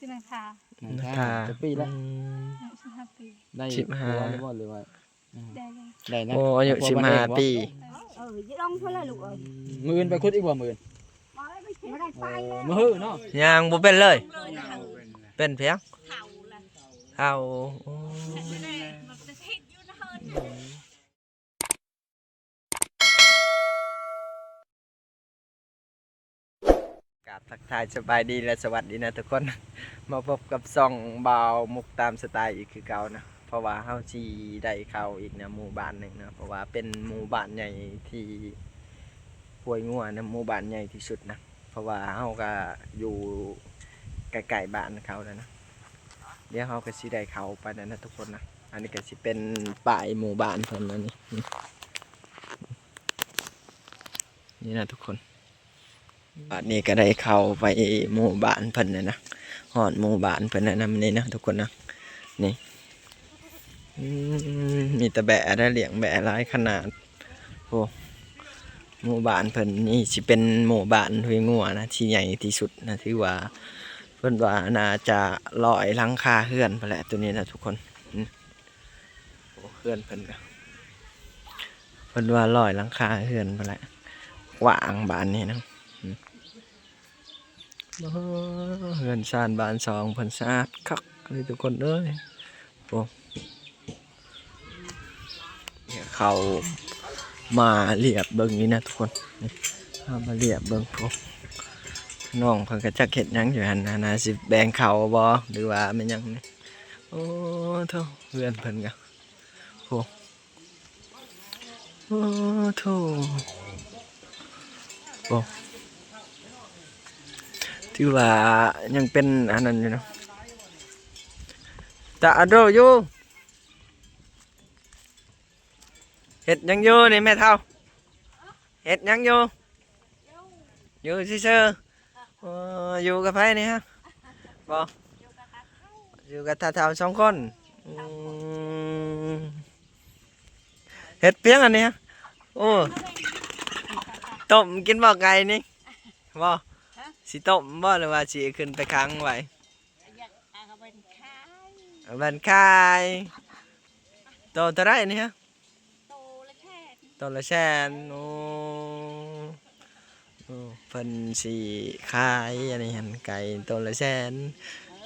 ຊິມາທາ ມາທາ ຈັກປີແລ້ວ? ອືມ ອາຍຸສິບຫ້າປີ ໄດ້ ສິບຫ້າ ຜົວແລ້ວບໍ່ ຫຼືວ່າ? ອືມ ໄດ້ແລ້ວ ໄດ້ນະ ໂອ້ ອາຍຸສິບຫ້າປີ ເອີ ຢ່າລອງເພິ່ນເລີຍລູກເອີຍ ອືມ ມື້ອື່ນໄປຂຸດອີກບໍ່? ມື້ອື່ນ ບໍ່ໄດ້ໄປແລ້ວ ເອີ ມື້ຮືເນາະ ຍ່າງບໍ່ເປັນເລີຍ ເປັນພຽງ ເຖົ້າລະ ເຖົ້າ ໂອ້ ກາບທັກທາຍສະບາຍດີ ແລະ ສະຫວັດດີນະທຸກຄົນ ມາພົບກັບຊ່ອງບ່າວມຸກຕາມສະໄຕອີກຄືເກົ່ານະ ເພາະວ່າເຮົາຊິໄດ້ເຂົ້າອີກນະ ໝູ່ບ້ານໜຶ່ງນະ ເພາະວ່າເປັນໝູ່ບ້ານໃຫຍ່ທີ່ຫ້ວຍງົວນະ ໝູ່ບ້ານໃຫຍ່ທີ່ສຸດນະ ເພາະວ່າເຮົາກະຢູ່ໃກ້ໆບ້ານເຂົາແລ້ວນະ ດຽວເຮົາກະຊິໄດ້ເຂົ້າໄປແລ້ວນະທຸກຄົນນະ ອັນນີ້ກະຊິເປັນປ້າຍໝູ່ບ້ານເພິ່ນນະນີ້ ນີ້ນະທຸກຄົນ ບາດນີ້ກະໄດ້ເຂົ້າໄປໝູ່ບ້ານເພິ່ນແລ້ວນະ ຮອດໝູ່ບ້ານເພິ່ນແລ້ວນະ ນີ້ນະທຸກຄົນນະ ນີ້ ອືມ ມີແຕ່ແບ້ໄດ໋ ລ້ຽງແບ້ຫຼາຍຂະໜາດ ໂອ້ ໝູ່ບ້ານເພິ່ນນີ້ຊິເປັນໝູ່ບ້ານຫ້ວຍງົວນະ ທີ່ໃຫຍ່ທີ່ສຸດນະ ຖືວ່າເພິ່ນວ່າໜ້າຈະຮ້ອຍຫຼັງຄາເຮືອນພຸ້ນແຫຼະ ໂຕນີ້ນະທຸກຄົນ ອືມ ໂອ້ ເຮືອນເພິ່ນກະ ເພິ່ນວ່າຮ້ອຍຫຼັງຄາເຮືອນພຸ້ນແຫຼະ ກວ້າງບ້ານນີ້ນະ ອືມ ໂອ້ ເຮືອນຊານບ້ານຊ່ອງເພິ່ນສະອາດຄັກເລີຍທຸກຄົນເອີຍ ໂອ້ ເຂົ້າມາລຽບເບິ່ງນີ້ນະທຸກຄົນ ເຂົ້າມາລຽບເບິ່ງ ໂອ້ ນ້ອງເພິ່ນກະຈັກເຮັດຫຍັງຢູ່ຫັ້ນນະ ໜ້າຊິແບ່ງເຂົ້າບໍ່ ຫຼືວ່າແມ່ນຫຍັງນີ້ ໂອ້ໂທ້ ເຮືອນເພິ່ນກະ ໂອ້ ໂອ້ໂທ້ ໂອ້ ຖືວ່າຍັງເປັນອັນນັ້ນຢູ່ເນາະ ຕາອາໂດຢູ່ ເຮັດຫຍັງຢູ່ນີ້ແມ່ເຖົ້າ? ເຮັດຫຍັງຢູ່? ຢູ່ຊື່ໆ ເອີ ຢູ່ກັບໃຜນີ້ຮະ? ບໍ່ ຢູ່ກັບຕາເຖົ້າສອງຄົນ ອືມ ເຮັດພຽງອັນນີ້ຮະ? ໂອ້ ຕົ້ມກິນບໍ່ໄກ່ນີ້? ບໍ່ ຊິຕົ້ມບໍ່ ຫຼືວ່າຊິຂຶ້ນໄປຂັງໄວ້? ຢາກເອົາໄປຂາຍ ເອົາໄປຂາຍ ໂຕເທົ່າໃດນີ້ຮະ? ໂຕລະແສນ ໂຕລະແສນ ໂອ້ ໂອ້ ເພິ່ນຊິຂາຍອັນນີ້ຫັ້ນ ໄກ່ໂຕລະແສນ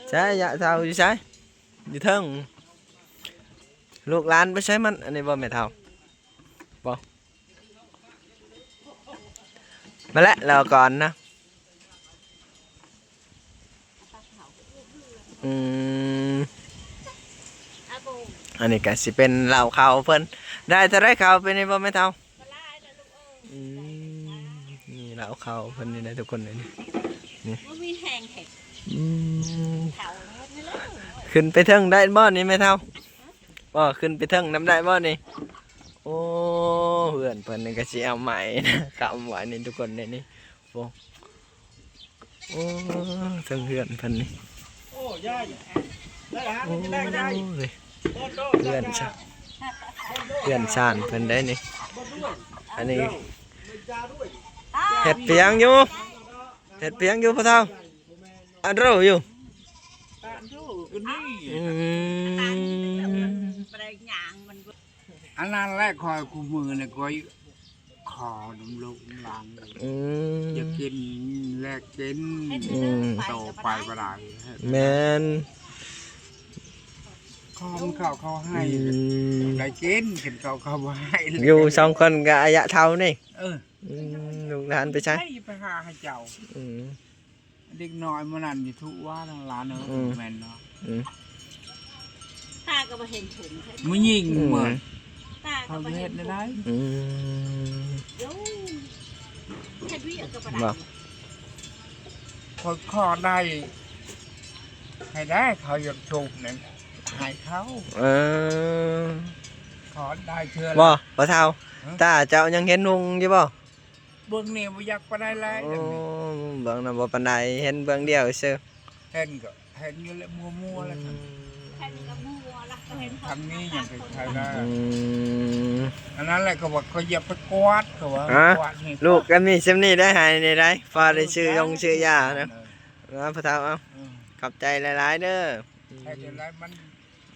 ໃສ ຍາເຖົ້າຢູ່ໃສ? ຢູ່ເທິງ ລູກຫຼານໄປໃສໝົດ ອັນນີ້ບໍ່ແມ່ເຖົ້າ? ບໍ່ ມາແຫຼະ ລາວກ່ອນນະ ອືມ ອັນນີ້ກະຊິເປັນເລົ້າເຂົ້າເພິ່ນ ໄດ້ເທົ່າໃດເຂົ້າປີນີ້ບໍ່ແມ່ເຖົ້າ? ອືມ ນີ້ເລົ້າເຂົ້າເພິ່ນນີ້ນະທຸກຄົນ ນີ້ ນີ້ ບໍ່ມີແຮງເຮັດ ອືມ ເຖົ້າແລ້ວນີ້ແຫຼະ ຂຶ້ນໄປເທິງໄດ້ບໍ່ນີ້ແມ່ເຖົ້າ? ບໍ່ ຂຶ້ນໄປເທິງນຳໄດ້ບໍ່ນີ້? ໂອ້ ເຮືອນເພິ່ນນີ້ກະຊິເອົາໄມ້ນະຄ້ຳໄວ້ນີ້ທຸກຄົນ ນີ້ ນີ້ ໂອ້ ໂອ້ ເທິງເຮືອນເພິ່ນນີ້ ໂອ້ ເຮືອນຊານ ເຮືອນຊານເພິ່ນໄດ໋ນີ້ ອັນນີ້ເຮັດພຽງຢູ່ ເຮັດພຽງຢູ່ພໍ່ເຖົ້າ ອັນໂຣຢູ່ ອືມ ອັນນັ້ນແຫຼະ ຂ້ອຍຄູ່ມື້ນີ້ຂ້ອຍຂໍນຳລູກນຳຫຼານ ອືມ ຢາກກິນແລກກິນ ອືມ ໂຕໄປບໍ່ໄດ້ ແມ່ນ ຂໍເຂົ້າເຂົ້າໃຫ້ ອືມ ໄດ້ກິນ ກິນເຂົ້າເຂົ້າບໍ່ໃຫ້ ຢູ່ສອງຄົນກະອາຍະເຖົ້ານີ້ ເອີ ອືມ ລູກຫຼານໄປໃສ? ໃຜໄປຫາໃຫ້ເຈົ້າ ອືມ ເດັກນ້ອຍມື້ນັ້ນຢູ່ທຸວານະຫຼານເອີຍ ອືມ ແມ່ນເນາະ ອືມ ຕາກໍບໍ່ເຫັນເຖິງ ຜູ້ຍິງ ອືມ ເໝືອນ ຕາກໍບໍ່ເຫັນ ເຂົາເຮັດແນວໃດ ອືມ ໂອ້ ເຮັດວຽກກໍບໍ່ໄດ້ ບໍ່ ຂ້ອຍຂໍໄດ້ ໃຫ້ໄດ້ ເຂົາຢາກສູບນັ້ນ ໃຫ້ເຂົາ ເອີ ຂໍໄດ້ເທື່ອລະ ບໍ່ ພໍ່ເຖົ້າ ຮະ ຕາເຈົ້າຍັງເຫັນຮຸ່ງຢູ່ບໍ່? ເບິ່ງນີ້ບໍ່ຢາກປານໃດແຫຼະ ໂອ້ ເບິ່ງນະບໍ່ປານໃດ ເຫັນເບື້ອງດຽວຊື່ ເຫັນກໍເຫັນຢູ່ແຫຼະ ມົວໆແຫຼະ ອືມ ທາງນີ້ຍັງໄປໄທໄດ້ ອືມ ອັນນັ້ນແຫຼະ ເຂົາວ່າເຂົາຢ່າໄປກວາດ ເຂົາວ່າ ຮະ ກວາດໃຫ້ ລູກກໍມີຊ່ຳນີ້ໄດ້ໃຫ້ນີ້ໄດ້ ພໍໄດ້ຊື້ຢົງຊື້ຢານະ ເອີ ເອີ ພໍ່ເຖົ້າເອົາ ອືມ ຂອບໃຈຫຼາຍໆເດີ. ອືມ ໃຫ້ແຕ່ລະມັນ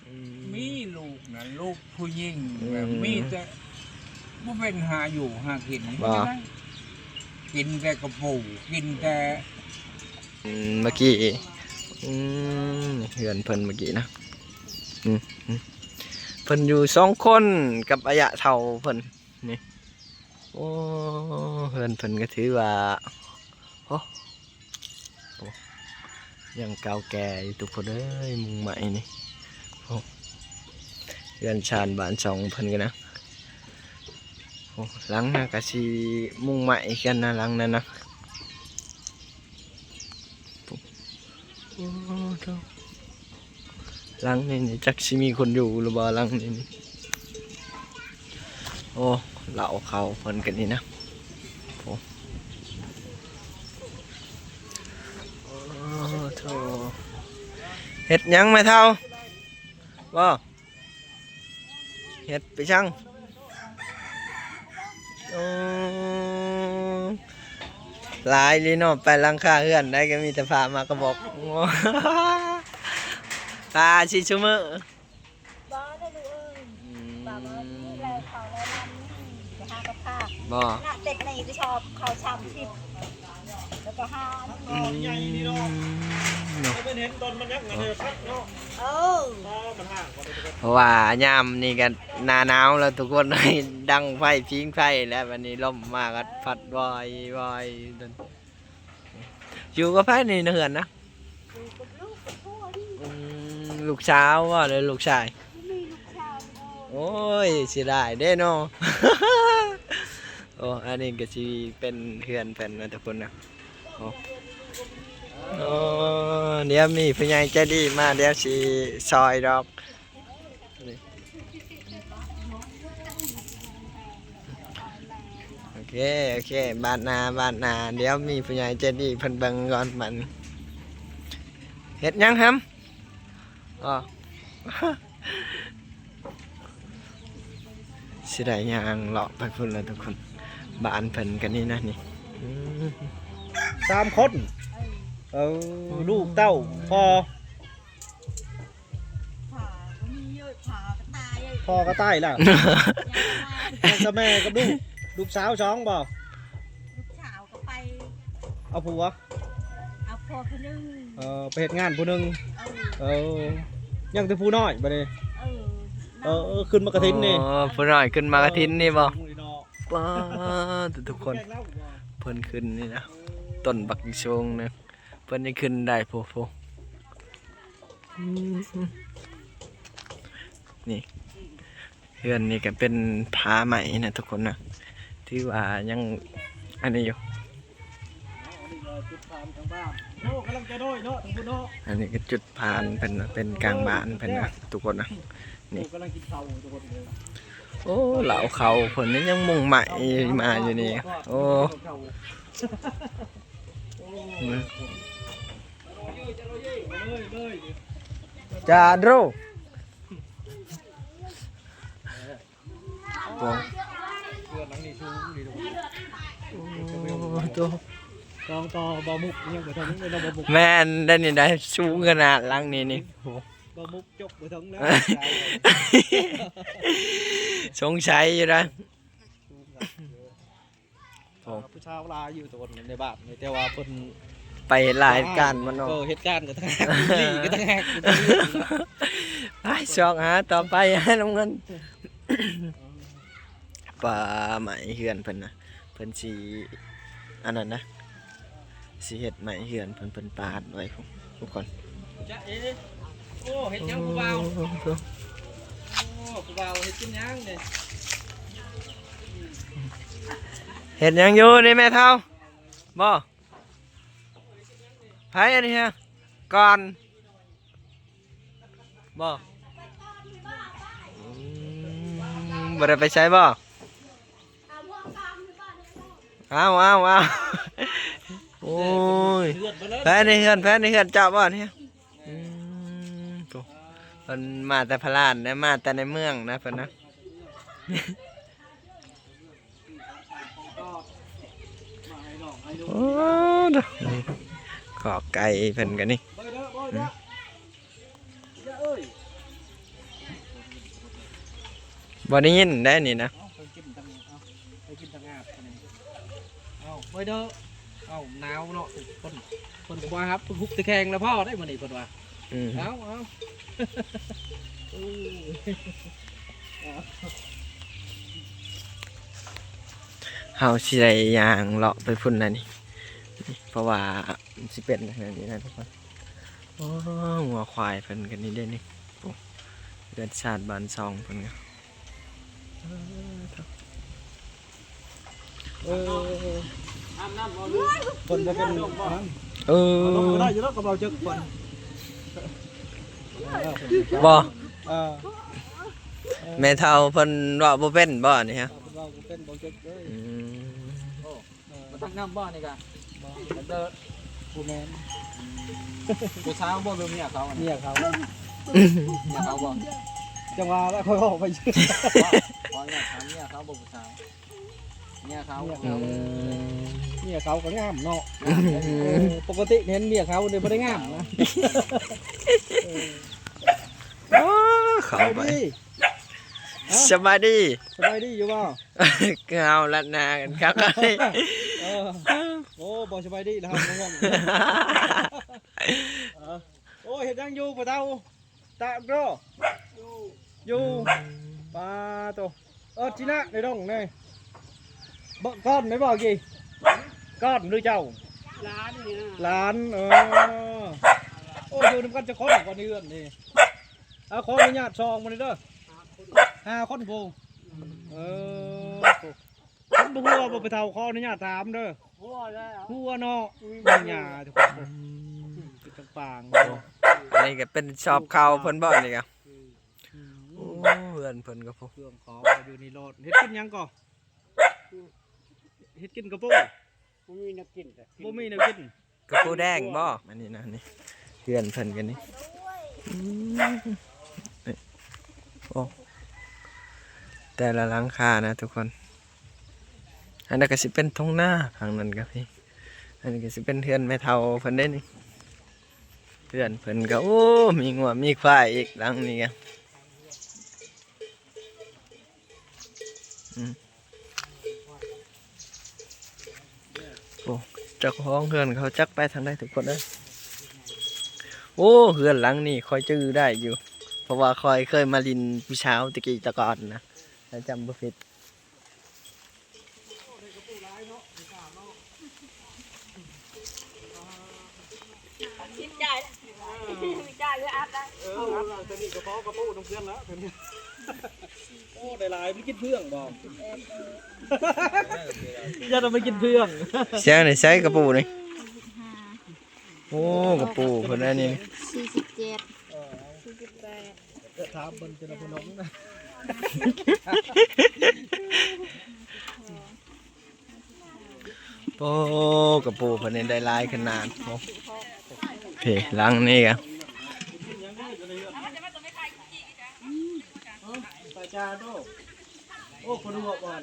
ອືມ ມີລູກນະ ລູກຜູ້ຍິງ ອືມ ມີແຕ່ບໍ່ເປັນຫາຢູ່ຫາກິນ ບໍ່ ກິນແຕ່ກະປູ ກິນແຕ່ ອືມ ເມື່ອກີ້ ອືມ ເຮືອນເພິ່ນເມື່ອກີ້ນະ ອືມ ອືມ ເພິ່ນຢູ່ສອງຄົນກັບອາຍະເຖົ້າເພິ່ນ ນີ້ ໂອ້ ເຮືອນເພິ່ນກໍຖືວ່າ ໂອ້ ໂອ້ ຍັງເກົ່າແກ່ຢູ່ທຸກຄົນເອີຍ ມຸງໄມ້ນີ້ ໂອ້ ເຮືອນຊານບ້ານຊ່ອງເພິ່ນກໍນະ ໂອ້ ຫຼັງນັ້ນກໍຊິມຸງໄມ້ຄືກັນນະ ຫຼັງນັ້ນນະ. ໂອ້ໂທ້ ຫຼັງນີ້ນີ້ຈັກຊິມີຄົນຢູ່ຫຼືບໍ່ ຫຼັງນີ້ນີ້ ໂອ້ ເລົ້າເຂົ້າເພິ່ນກັນນີ້ນະ ໂອ້ ໂອ້ໂທ້ ເຮັດຫຍັງແມ່ເຖົ້າ ບໍ່? ເຮັດໄປຊ່າງ ໂອ້ ຫຼາຍລີເນາະ ໄປຫຼັງຄາເຮືອນໃດກໍມີແຕ່ຜ້າໝາກກະບອກ ຜ້າຊິຊຸມື້ ບໍ່ໄດ້ລູກເອີຍ ອືມ ປາມານີ້ແລເຂົາແລນຳນີ້ ໄປຫາກັບຂ້າ ບໍ່ ນະ ເຕັກໃນກະສອບເຂົາສາມສິບ ແລ້ວກໍຫາ ອືມ ໃຫຍ່ນີ້ເນາະ ເນາະ ເພິ່ນເຫັນຕອນມັນຍັງອັນນັ້ນຄັກເນາະ ເອີ ເພາະວ່າຍາມນີ້ກໍໜ້າໜາວແລ້ວທຸກຄົນ ດັງໄຟຜິງໄຟແລ້ວ ບັດນີ້ລົມມາກໍພັດວອຍໆ ຢູ່ກັບໃຜນີ້ໃນເຮືອນນະ? ຢູ່ກັບລູກກັບຜົວນີ້ ອືມ ລູກສາວບໍ່ ຫຼືລູກຊາຍ? ມີລູກສາວ ໂອ້ຍ ເສຍດາຍເດ້ເນາະ ໂອ້ ອັນນີ້ກໍຊິເປັນເຮືອນເພິ່ນນະທຸກຄົນນະ ໂອ້ ໂອ້ ດຽວມີຜູ້ໃຫຍ່ໃຈດີມາ ດຽວຊິຊ່ອຍດອກ ໂອເຄ ໂອເຄ ບາດໜ້າ ບາດໜ້າ ດຽວມີຜູ້ໃຫຍ່ໃຈດີເພິ່ນເບິ່ງກ່ອນ ບາດນີ້ ເຮັດຫຍັງຫຳ? ອໍ ຊິໄດ້ຍ່າງເລາະໄປພຸ້ນລະທຸກຄົນ ບ້ານເພິ່ນກໍນີ້ນະນີ້ ອືມ ສາມຄົນ ເອີ ລູກເຕົ້າ ພໍ່ ພໍ່ກໍຕາຍແລ້ວ ຍັງແຕ່ແມ່ກັບລູກ ລູກສາວສອງບໍ່? ລູກສາວກໍໄປເອົາຜົວ ເອົາຜົວຜູ້ໜຶ່ງ ເອີ ໄປເຮັດງານຜູ້ໜຶ່ງ ເອີ ເອີ ຍັງແຕ່ຜູ້ນ້ອຍບັດນີ້ ເອີ ເອີ ເອີ ຂຶ້ນມາກະຖິນນີ້ ອໍ ຜູ້ນ້ອຍຂຶ້ນມາກະຖິນນີ້ບໍ່? ເອີ ປ້າດ ທຸກຄົນ ເພິ່ນຂຶ້ນນີ້ນະ ຕົ້ນບັກສູງນະ ເພິ່ນຍັງຂຶ້ນໄດ້ ໂພ ໂພ ອືມ ນີ້ ເຮືອນນີ້ກໍເປັນຜາໄມ້ນະທຸກຄົນນະ ຖືວ່າຍັງອັນນີ້ຢູ່ ອັນນີ້ກໍຈຸດພານເພິ່ນນະ ເປັນກາງບ້ານເພິ່ນນະທຸກຄົນນະ ນີ້ ໂອ້ ເລົ້າເຂົ້າເພິ່ນຍັງມຸງໄມ້ມາຢູ່ນີ້ ໂອ້ ຈາໂດ ໂອ້ ເຮືອນຫຼັງນີ້ສູງດີ ໂອ້ໂຕ ສອງຕໍ່ບໍ່ມຸກຍັງບໍ່ເຖິງເລີຍເນາະ ບໍ່ມຸກ ແມ່ນໄດ໋ນີ້ໄດ໋ ສູງຂະໜາດຫຼັງນີ້ນີ້ ໂອ້ ບໍ່ມຸກຈົກບໍ່ເຖິງແລ້ວ ສົງໄສຢູ່ນະ ສູງຄັກ ໂອ້ ຜູ້ສາວຫຼາຍຢູ່ຕອນໃນບ້ານນີ້ ແຕ່ວ່າເພິ່ນໄປເຮັດລາຍການມາເນາະ ເອີ ເຮັດການກໍຕ່າງຫາກ ດີກໍຕ່າງຫາກ ໄປຊອກຫາຕໍ່ໄປ ຫານຳເງິນ ປ່າໄມ້ເຮືອນເພິ່ນນະ ເພິ່ນຊິອັນນັ້ນນະ ຊິເຮັດໄມ້ເຮືອນເພິ່ນ ເພິ່ນປາດໄວ້ພຸ້ນ ທຸກຄົນ ຈ໊ະເອ ໂອ້ ເຮັດຫຍັງຜູ້ບ່າວ? ໂອ້ ຜູ້ບ່າວເຮັດກິນຫຍັງນີ້? ເຮັດຫຍັງຢູ່ນີ້ແມ່ເຖົ້າ? ບໍ່ ໃຜອັນນີ້ຮະ? ກ່ອນ ບໍ່ ອືມ ບໍ່ໄດ້ໄປໃສບໍ່? ເອົາ ເອົາ ເອົາ ໂອ້ຍ ແພນໃນເຮືອນ ແພນໃນເຮືອນເຈົ້າບໍ່ນີ້? ອືມ ໂອ້ ເພິ່ນມາແຕ່ພະລານນະ ມາແຕ່ໃນເມືອງນະເພິ່ນນະ ໂອ້ ເນາະ ນີ້ ຄອກໄກ່ເພິ່ນກໍນີ້ ບໍ່ໄດ້ຍິນໄດ໋ນີ້ນະ. ເອົາ ໄປກິນທາງ ເອົາ ໄປກິນທາງອາບນີ້. ເອົາ ໄປເດີ. ເອົາ ໜາວເນາະ ເພິ່ນ ເພິ່ນກໍບໍ່ຮັບ ເພິ່ນຮຸກແຕ່ແຂງແລ້ວພໍໄດ໋ມື້ນີ້ ເພິ່ນວ່າ. ອືມ ເອົາ ເອົາ ເຮົາຊິໄດ້ຍ່າງເລາະໄປພຸ້ນແລ້ວນີ້ ເພາະວ່າມັນຊິເປັນແບບນີ້ນະທຸກຄົນ. ໂອ້ ງົວຄວາຍເພິ່ນກໍນີ້ເດ້ນີ້. ໂອ້ ເຮືອນຊານບ້ານຊ່ອງເພິ່ນກໍ ເອີ ເພິ່ນບໍ່ເປັນ ເອີ ເອົາລົງກໍໄດ້ຢູ່ດອກ ກັບເບົາເຈິກເພິ່ນ. ບໍ່ ເອີ ແມ່ເຖົ້າເພິ່ນເວົ້າບໍ່ເປັນບໍ່ນີ້ຮະ? ເວົ້າບໍ່ເປັນ ເບົາເຈິກເອີຍ. ອືມ ມາຕັກນ້ຳບໍ່ນີ້ກະ? ບໍ່ ເດີ ບໍ່ແມ່ນ. ຜູ້ສາວບໍ່ ຫຼືເມຍເຂົາ? ເມຍເຂົາ. ເມຍເຂົາບໍ່? ຈັ່ງວ່າແລ້ວ ຂ້ອຍເວົ້າໄປຊື່. ຂໍອະນຸຍາດຖາມເມຍເຂົາບໍ່ ຜູ້ສາວ? ເມຍເຂົາ. ເມຍເຂົາ. ອືມ ເມຍເຂົາກໍງາມເນາະ. ງາມເດ້. ເອີ ປົກກະຕິເຫັນເມຍເຂົານີ້ບໍ່ໄດ້ງາມນະ. ເອີ ເຂົ້າໄປ. ສະບາຍດີ. ສະບາຍດີຢູ່ບໍ່? ຄືເຮົາລັດໜ້າກັນຄັກ. ເອີ ໂອ້ ບໍ່ສະບາຍດີລະ ເຮົາງ່ວງ. ເອີ ໂອ້ ເຮັດຫຍັງຢູ່ພໍ່ເຖົ້າ? ຕາກໂດ ຢູ່ ຢູ່. ປາໂຕ ເອີ ຈີນະ ໃນດົງນີ້ ເບິ່ງກ່ອນໄດ້ບໍ່ກີ້? ກ່ອນຫຼືເຈົ້າ? ຫຼານນີ້ນະ ຫຼານ. ເອີ ໂອ້ ຢູ່ນຳກັນຈັກຄົນກ່ອນໃນເຮືອນນີ້? ເອົາ ຂໍອະນຸຍາດສ່ອງມາເດີ ຫ້າຄົນພຸ້ນ. ເອີ ຄົນບໍ່ຫົວບໍ່ ໄປເຖົ້າ ຂໍອະນຸຍາດຖາມເດີ. ຫົວແລ້ວ ຫົວເນາະ. ອືມ ຫຍ້າທຸກຄົນ ອືມ ເປັນປາງໆ. ໂອ້ ອັນນີ້ກໍເປັນຊອບເຂົ້າເພິ່ນບໍ່ນີ້ກະ? ອືມ ໂອ້ ເຮືອນເພິ່ນກໍພຸ້ນ ເຄື່ອງຂອງກໍຢູ່ໃນລົດ. ເຮັດກິນຫຍັງກໍ? ເຮັດກິນກະປູ. ບໍ່ມີແນວກິນ ບໍ່ມີແນວກິນ. ກະປູແດງບໍ່? ອັນນີ້ນະ ນີ້ ເຮືອນເພິ່ນກັນນີ້. ອືມ ໂອ້ ແຕ່ລະຫຼັງຄານະທຸກຄົນ. ອັນນັ້ນກະຊິເປັນທົ່ງນາ ທາງນັ້ນກະພີ່. ອັນນີ້ກະຊິເປັນເຮືອນແມ່ເຖົ້າເພິ່ນເດ້ນີ້. ເຮືອນເພິ່ນກະ ໂອ້ ມີງົວມີຄວາຍອີກ ຫຼັງນີ້ກະ. ອືມ ໂອ້ ເຈົ້າຂອງເຮືອນເຂົາຈັກໄປທາງໃດທຸກຄົນເອີຍ. ໂອ້ ເຮືອນຫຼັງນີ້ຂ້ອຍຈື່ໄດ້ຢູ່ ເພາະວ່າຂ້ອຍເຄີຍມາຫຼິ້ນຜູ້ສາວແຕ່ກີ້ແຕ່ກ່ອນນະ ຖ້າຈຳບໍ່ຜິດ. ເອີ ຕົວນີ້ກະພໍກະປູນຳເພື່ອນລະ ຕົວນີ້. ໂອ້ ໄດ້ຫຼາຍ ມັນກິນເພື່ອງບໍ່? ຢ່ານຳມັນກິນເພື່ອງ. ໃສ່ໃນໃສ່ກະປູນີ້. ໂອ້ ກະປູເພິ່ນອັນນີ້ ສີ່ສິບເຈັດ ສີ່ສິບແປດ. ຖາມເພິ່ນຈະໄດ້ເພິ່ນລົງນະ. ໂອ້ ກະປູເພິ່ນນີ້ໄດ້ຫຼາຍຂະໜາດ. ໂອ້ ເພ ຫຼັງນີ້ກະ ປາຈາໂດ. ໂອ້ ຄົນຫົວອ່ອນ.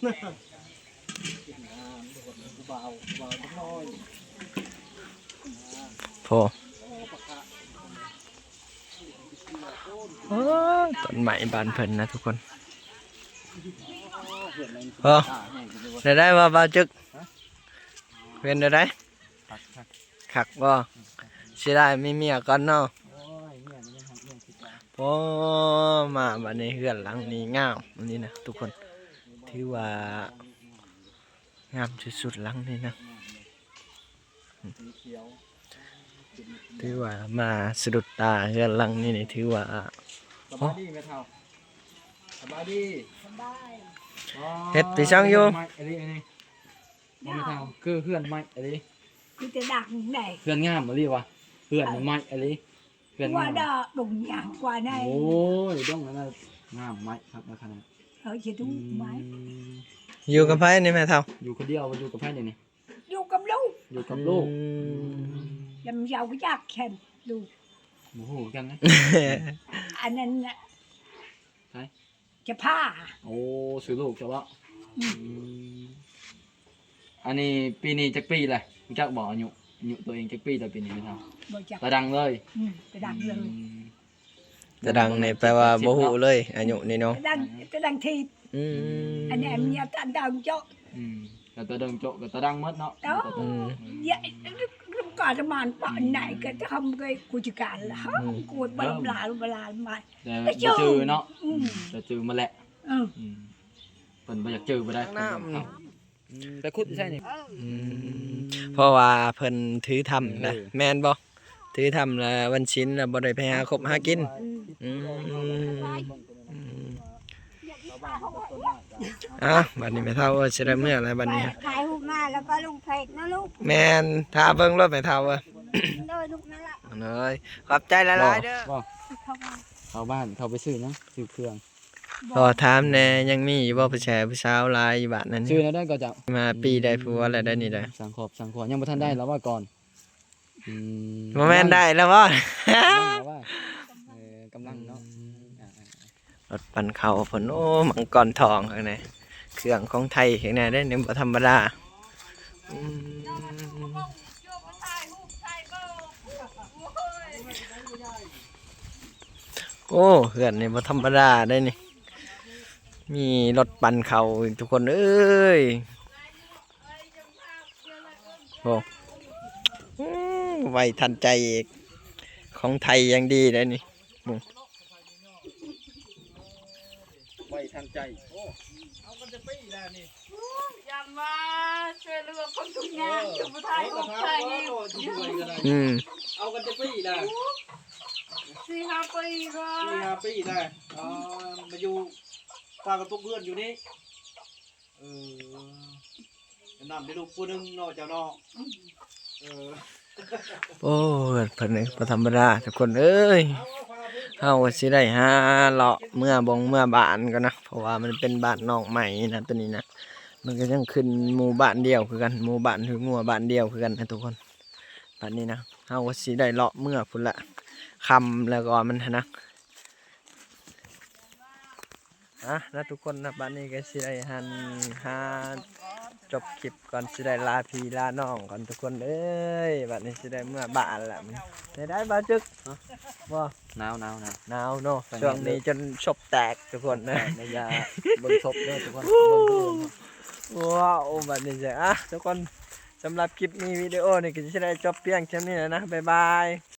ຜູ້ບ່າວ ຜູ້ບ່າວຈັກໜ້ອຍ. ໂອ້ ໂອ້ ຕົ້ນໄມ້ບ້ານເພິ່ນນະທຸກຄົນ. ໂອ້ ໄດ້ ໄດ້ວ່າບ່າວຈຶກ ເປັນແນວໃດ? ຄັກບໍ່? ເສຍດາຍມີເມຍກ່ອນເນາະ. ໂອ້ ມາບາດນີ້ເຮືອນຫຼັງນີ້ງາມອີ່ຫຼີນະທຸກຄົນ ຖືວ່າງາມສຸດໆ ຫຼັງນີ້ນະ. ຖືວ່າມາສະດຸດຕາເຮືອນຫຼັງນີ້ນີ້ ຖືວ່າ ສະບາຍດີແມ່ເຖົ້າ. ສະບາຍດີ. ສະບາຍ. ອໍ ເຮັດປີຊ່ອງຢູ່ ໄມ້ອັນນີ້ ບໍ່ແມ່ນເຖົ້າ ຄືເຮືອນໄມ້ອີ່ຫຼີ ມີແຕ່ດັງໄດ໋. ເຮືອນງາມອີ່ຫຼີວະ ເຮືອນໄມ້ອີ່ຫຼີ ເຮືອນງາມ. ວ່າດອກດົງຫຍັງກວ່າໃນ ໂອ້ຍ ດົງນັ້ນນະ ງາມໄມ້ຄັກນະຂະໜາດ. ເອີ ຊິດູໄມ້. ອືມ ຢູ່ກັບໃຜນີ້ແມ່ເຖົ້າ? ຢູ່ຄົນດຽວ. ຢູ່ກັບໃຜດຽວນີ້? ຢູ່ກັບລູກ. ຢູ່ກັບລູກ. ອືມ ອືມ ລຳເຍົາກໍຢາກແຄມລູກ ບໍ່ຮູ້ຄືກັນນະ. ອັນນັ້ນນະ ໃຜ? ຈະພາ. ໂອ້ ຊື່ລູກເຈົ້າບໍ? ອືມ ອືມ ອັນນີ້ປີນີ້ຈັກປີແລ້ວ ຮູ້ຈັກບໍ່ອາຍຸ? ອາຍຸຕົວເອງຈັກປີແລ້ວປີນີ້ແມ່ເຖົ້າ? ບໍ່ຈັກ ຕາດັງເລີຍ? ອືມ ຕາດັງເລີຍ. ອືມ ຕາດັງນີ້ແປວ່າບໍ່ຮູ້ເລີຍ ອາຍຸນີ້ເນາະ. ຕາດັງ ຕາດັງທີ່ ອືມ ອັນນີ້ເມຍຕາດັງເຈາະ. ອືມ ກໍຕາດັງເຈາະ ກໍຕາດັງໝົດເນາະ. ອືມ ຢາກການມານປານໃດກໍທຳກໍກູຈະການລະ ອືມ ກູບໍ່ລາບໍ່ລາມາ ແຕ່ບໍ່ຈື່ເນາະ. ອືມ ແຕ່ຈື່ໝົດແຫຼະ. ເອີ ອືມ ເພິ່ນບໍ່ຢາກຈື່ບໍ່ໄດ້. ອືມ ໄປຂຸດໃສ່ນີ້. ອືມ ເພາະວ່າເພິ່ນຖືທຳນະ. ເອີ ແມ່ນບໍ່? ຖືທຳລະວັນສິນລະບໍ່ໄດ້ໄປຫາຄົບຫາກິນ. ອືມ ອືມ ອ່ະ ບັດນີ້ແມ່ເຖົ້າຊິໄດ້ເມືອແລ້ວບັດນີ້. ຖ່າຍຮູບມາແລ້ວກໍລົງເຟສເນາະລູກ. ແມ່ນ ຖ້າເບິ່ງໂລດແມ່ເຖົ້າເອີຍ. ໂດຍ ລູກນັ້ນລະ. ໂດຍ ຂອບໃຈຫຼາຍໆເດີ. ເຂົ້າບ້ານ ເຂົ້າໄປຊື້ຫຍັງ? ຊື້ເຄື່ອງ. ຂໍຖາມແດ່ ຍັງມີຢູ່ບໍ່ຜູ້ຊາຍຜູ້ສາວຫຼາຍຢູ່ບ້ານນັ້ນ? ຊື່ແນວໃດກໍເຈົ້າ? ມາປີໄດ້ຜົວແລ້ວໄດ໋ນີ້ໄດ໋. ສັງຄອບສັງຄົວ ຍັງບໍ່ທັນໄດ້ລະວ່າກ່ອນ. ອືມ ບໍ່ແມ່ນໄດ້ລະບໍ່? ຍັງລະວ່າ ເອີ ກຳລັງເນາະ. ອືມ ອ່າໆໆ ລົດປັ່ນເຂົ້າເພິ່ນ. ໂອ້ ມັງກອນທອງຂ້າງໃນ ເຄື່ອງຂອງໄທຂ້າງໃນເດ້ນີ້ ບໍ່ທຳມະດາ. ອືມ ໂອ້ ເຮືອນນີ້ບໍ່ທຳມະດາເດ້ນີ້ ມີລົດປັ່ນເຂົ້າອີກທຸກຄົນເອີຍ. ໂອ້ ອືມ ໄວທັນໃຈອີກ ຂອງໄທຢ່າງດີເດ້ນີ້. ອືມ ໄວທັນໃຈ. ໂອ້ ເອົາກັນຈັກປີແລ້ວນີ້? ຢ້ານວ່າຊ່ວຍເຫຼືອຄົນທຸກຍາກ ເອີ ຢູ່ໄທ ເອີ ໄທ. ອືມ ເອົາກັນຈັກປີແລ້ວ? ສີ່ຫ້າປີແລ້ວ. ສີ່ຫ້າປີແລ້ວ. ອໍ ມາຢູ່ພາກັນປຸກເຮືອນຢູ່ນີ້. ເອີ ນຳໄດ້ລູກຜູ້ໜຶ່ງເນາະເຈົ້າເນາະ. ອືມ ເອີ ໂອ້ ເພິ່ນນີ້ບໍ່ທຳມະດາທຸກຄົນເອີຍ. ເຮົາກໍຊິໄດ້ຫາເລາະເມືອບົງເມືອບ້ານກ່ອນນະ ເພາະວ່າມັນເປັນບ້ານນ້ອງໃໝ່ນະ ຕົວນີ້ນະ. ມັນກໍຍັງຂຶ້ນໝູ່ບ້ານດຽວຄືກັນ ໝູ່ບ້ານຄືງົວບ້ານດຽວຄືກັນນະທຸກຄົນ. ບັດນີ້ນະ ເຮົາກໍຊິໄດ້ເລາະເມືອພຸ້ນລະ ຄ່ຳແລ້ວກໍມັນຫັ້ນນະ. ອ່ະ ນະທຸກຄົນນະ ບັດນີ້ກໍຊິໄດ້ຫັ້ນ ຫາຈົບຄລິບກ່ອນ ຊິໄດ້ລາພີ່ລານ້ອງກ່ອນທຸກຄົນເອີຍ. ບັດນີ້ຊິໄດ້ເມືອບ້ານລະ. ໄດ້ ໄດ້ບ່າວຈຶກ? ຮະ? ບໍ່ ໜາວ ໜາວ ໜາວ ໜາວເນາະ. ຊ່ວງນີ້ຈົນສົບແຕກທຸກຄົນນະ. ແມ່ນ ຢ່າເບິ່ງສົບເດີທຸກຄົນ. ໂອ້ ເບິ່ງເດີ. ວ້າວ ບັດນີ້ຊິ ອ່ະ ທຸກຄົນ ສຳລັບຄລິບນີ້ ວິດີໂອນີ້ກໍຊິໄດ້ຈົບພຽງສ່ຳນີ້ແຫຼະນະ. ບາຍບາຍ.